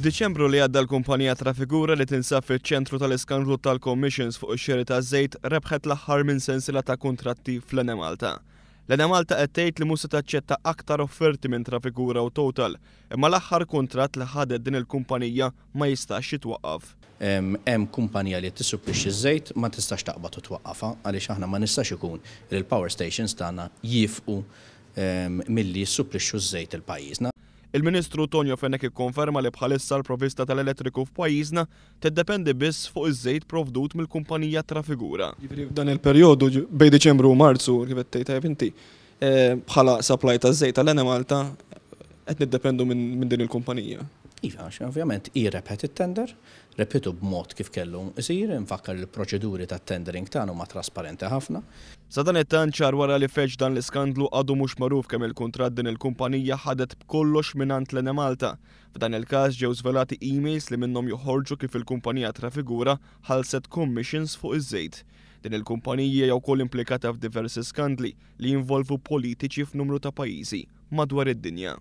F'Diċembru li għadda l-kumpanija Trafigura li tinsab fiċ-ċentru tal-iskandlu tal-commissions fuq ix-xiri taż-żejt rebħet l-aħħar minn sensiela ta' kuntratti fl-Enemalta. L-Enemalta qed tgħid li mhux se taċċetta aktar offerti minn Trafigura u Total, imma l-aħħar kuntratt li ħadet din il-kumpanija ma jistax jitwaqqaf. Hemm kumpanija li qed tissupplixxi ż-żejt, ma tistax taqbad u twaqqafha għaliex aħna ma nistax ikun li l-power stations tagħna jiefqu milli jissupplixxu ż-żejt lil pajjiżna. Il-Ministru Tonio Fenech ikkonferma li bħalissa l-provvista tal-elettriku f'pajjiżna tiddependi biss fuq iż-żejt provdut mill-kumpanija Trafigura. Jiġifieri f'dan il-perjodu bejn Diċembru u Marzu, kif qed tgħid tajjeb inti, bħala supply taż-żejt tal-Enemalta qed niddependu minn din il-kumpanija. Iva, għax ovvjament hi rebħet it-tender, rebħitu b'mod kif kellu jsir, infakkar li l-proċeduri tat-tendering tagħna huma trasparenti ħafna. Sadanittant xahar wara li feġġ dan l-iskandlu għadu mhux magħruf kemm il-kuntratt din il-kumpanija ħadet b'kollox mingħand l-Enemalta. F'dan il-każ ġew żvelati emails li minnhom joħorġu kif il-kumpanija Trafigura ħallset commissions fuq iż-żejt. Din il-kumpanija hija wkoll implikata f'diversi skandli li jinvolvu politiċi f'numru ta' pajjiżi madwar id-dinja.